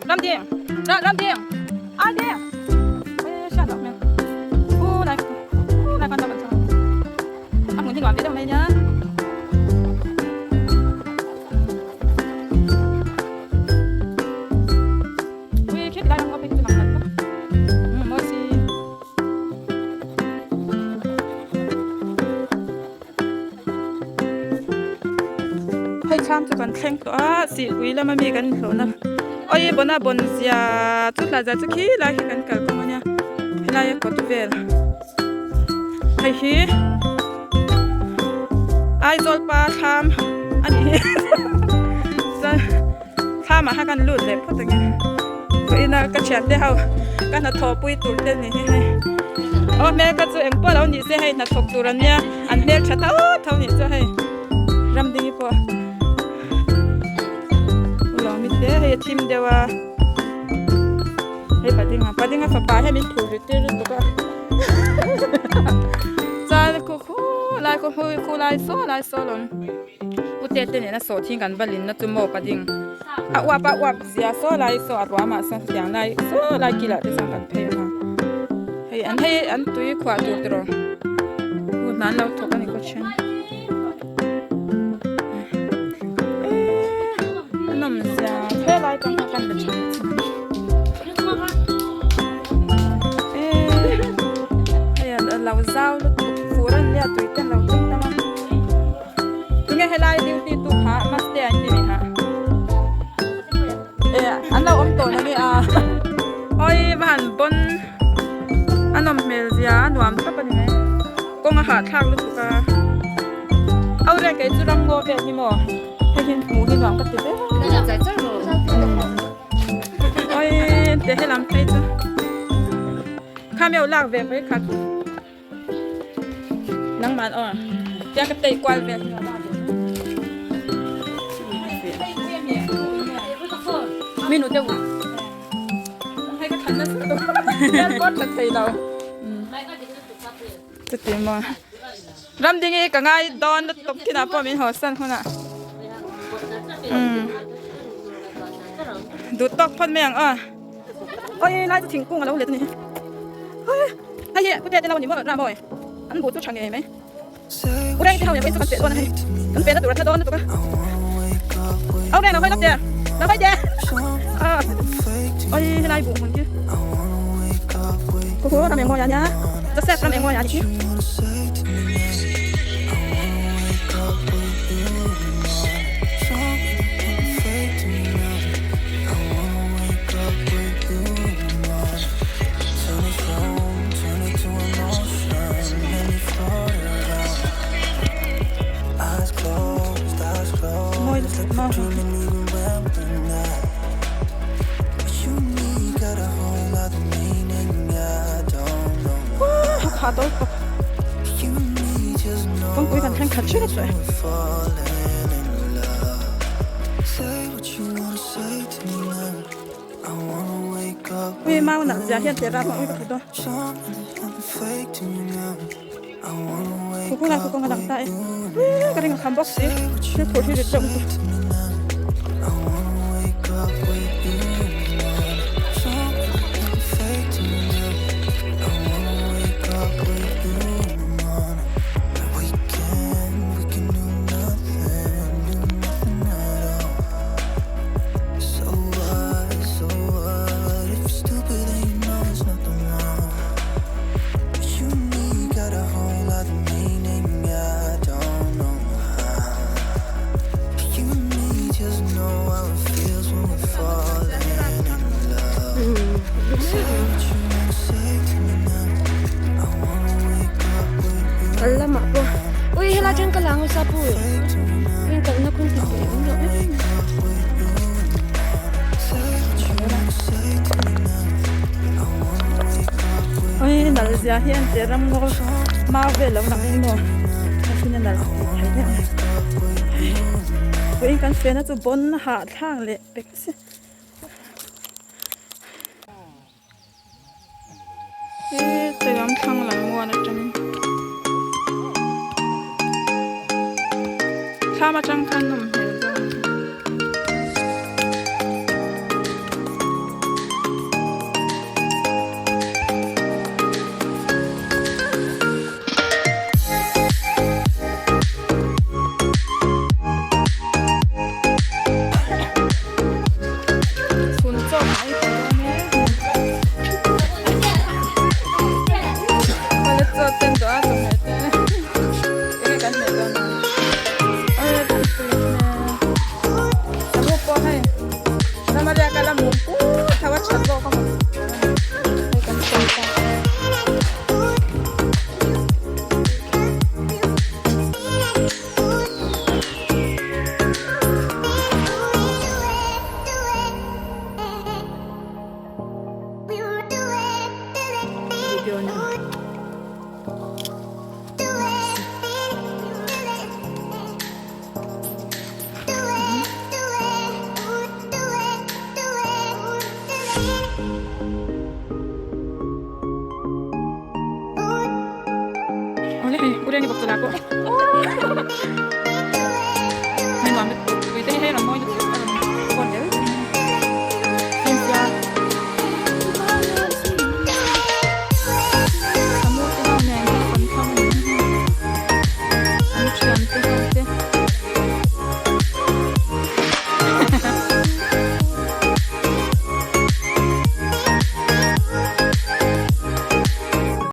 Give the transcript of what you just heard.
Ramding Ramding Arding hriat loh hmel khu lai khu lai khan kan chhang a hmun hi nuam ve deuh mai nia. Ui khi ti lai ram ngawt phei chu lang nalh bawk mawi si. Hei thlam chu kan thleng tawh a sihpui lama mi kan inhlawhna awi bona bawn zia chu hla zia chu khi lai hi kan kal kawng ania helai a kawt vel hei hi Aizawl pa thlam a nih hi chuan thlamah khan kan lut leh phawt ang e vawiin a ka thiante ho ka hnathawh pui tur te ni hi hei aw hmel kha chu engpawh lo ni se hei hnathawk tur an nia. An hmel tha tho tho nih chu hei ramdingi pawh ulawmi te hei a thim deuh a hei padinga padinga fapa hian min phur rit tir lutuk a chuan khu khu lai khu hui khu lai saw lai saw lawm pute te nena sawhthing kan va linna chu maw pading a uap a uap zia saw lai saw a ruamah sawn hetiang lai saw lai kilah te chuan kan phei ang a hei an hei an tui khuah tur tiraw hun an lo thawk a ni kaw then eee a nawm zia helai tang kha kan la tha eee hei a lo zau lutuk fur a nia tui te an lo tleng tam a. Tunge helai duty tu kha maste an ti ni ha e an lo awm tawh nge a oi va han bon a nawm hmel zia a nuam tawp a ni mai kawng a hahthlak lutuk a au reng kei chu ram ngaw vel hi maw hei hi hmuh hi nuam ka ti ber oi te helam phei chu kha meuh lak ve mai khat. Nangman aw tia ka tei kual vel hi mi nu deuh hei ka than na chu pot la thei lo chuti maw ramdingi ka ngai dawn lutuk thinah pawh min haw san hunah duh tawk phawt mai ang aw oi lai chu thingkung a lo let a ni Hei hi pute te lo ni maw ram awi an buh chu tha ngei mai u reng te ho nen pawhin chu kan feh dawn a hei kan fehna tur a tha dawn lutuk a au reng lo hawi lawk che lo hawi che a oi helai buh hmun khi khu khu ram eng mawi a nia Joseph ram eng mawi a ni khi. Kawngpui kan thleng khat hret a chuah e. Ui mau nak zia hian teh ram a ui ka hmu dawn. Kukung lai kukung a lang ta e. Ui ka ring a kham bawk si. Thil phurh hi rit deuh lutuk. Kal lamah pawh ui helai atang ka lang nasa pui in kalna khun ti pui awm loh em Ui nal zia hi an che ram ngaw mau vel lo lang eng maw a hrin a nal tih thei deuh a ui kan fena chu bawn hahthlak leh pek si. He lam thlang lam muan atangin thlam atang khan nawm hmel zawk a ni. Awle hei, Uriangi bawk chu la pawh.